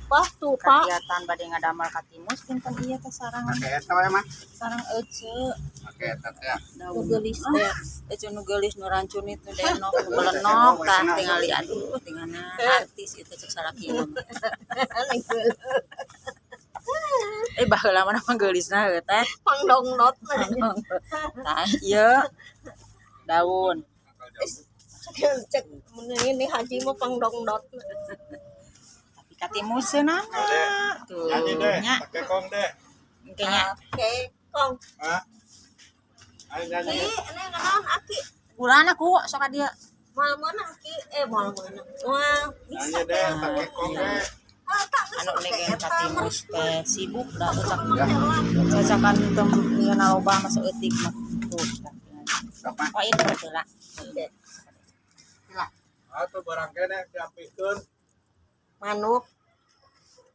Wah, tuh, Pak. Kegiatan bade ngadamel katimus pinten ieu teh sarang Pakai eta we mah. Sarang ece. Pakai eta teh. Daun Nu geulis teh. Ece nu geulis, nu rancun itu denok, nu belenok tah tingali, aduh, tingana artis itu cek salaki mah. Eh, baheula mah mah geulisna heuh teh. Pangdongnot. Tah, ieu daun. Cek mun ini haji mah pangdongdot. Tapi katimuseunana tuh Nyanyi deh, nya. Pakai kong deh. Engke nya. Oke, kong. Hah? Ayo nyanyi. Ih, ini naon, Aki? Gulana ku sok ka dieu. Moal meunang, Aki. Eh, moal meunang. Moal bisa. Nyanyi deh, pakai kong deh. Ah, tak geus Anu make negen eta katimus teh sibuk da cocok Ya. cacakan teu mieuna loba mah saeutik mah tuh tah. Sok mah. Oh, itu betul lah. Atuh barang kene diapikeun. Manuk.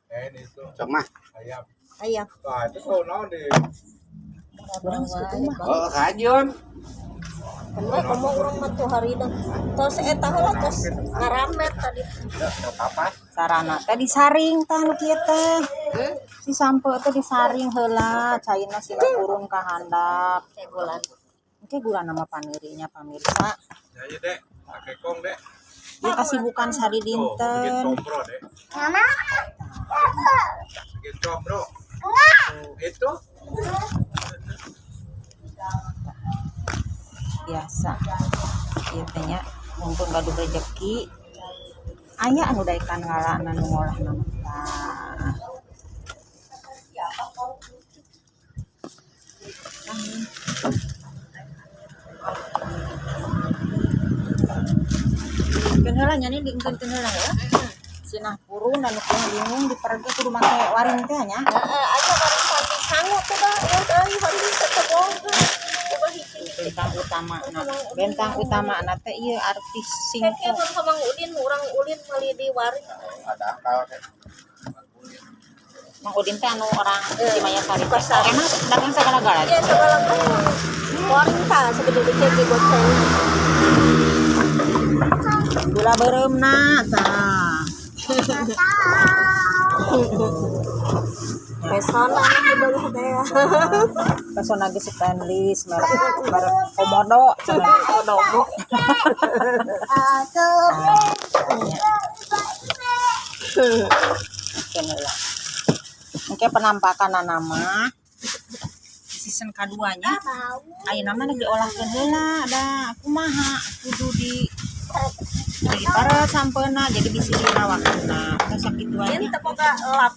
Eh, ini itu Sok mah. ayam. Ayam. Wah, itu kau naon di Urang geus kutu mah. Oh, kajun. Kan we komo urang mah tuh harina. Tos eta heula tos ngaramet tadi. Teu apa-apa. Sarana teh disaring tah nu kieu teh. Si sampe teh disaring heula, caina sina turun ka handap. Kayak gulan. Engke gula nama panirinya, pamirsa. Nyanyi deh, pakai kong deh. Ieu kasibukan sari Tuh, bikin dinten. combro deh. Bikin combro. Itu Biasa. Ieu teh nya mumpung gaduh rezeki aya anu daekan ngalana nu ngolahna mah. Tah. Keun heula nya nih, diengkeun heula ya. Sinah purun anu kieu bingung diperge kudu make waring teh nya. Heeh, aya waring pandi sangu tuh dah. Ya euy, waring teh teu boga. Coba hiji. Bentang utama na, bentang utama na teh ieu artis Kayak singkong. mun ka Mang Udin, urang ulin meuli di waring. Ada akal teh. Mang Udin teh anu orang Cimayasari teh. Pasar. Emang dagang segala-gala. Iya, segala kan. Waring tah segede-gede di goceng. Gula beureumna tah. Pesona nih baru teh. Pesona geus stainless merek merek Komodo cenah. Kodomo. Keun heula. Engke penampakan mah season kaduanya ayeuna mah diolahkeun heula da kumaha kudu di para sampeuna jadi bisi dina waktuna tos sakitu Ini aja. teu boga lap.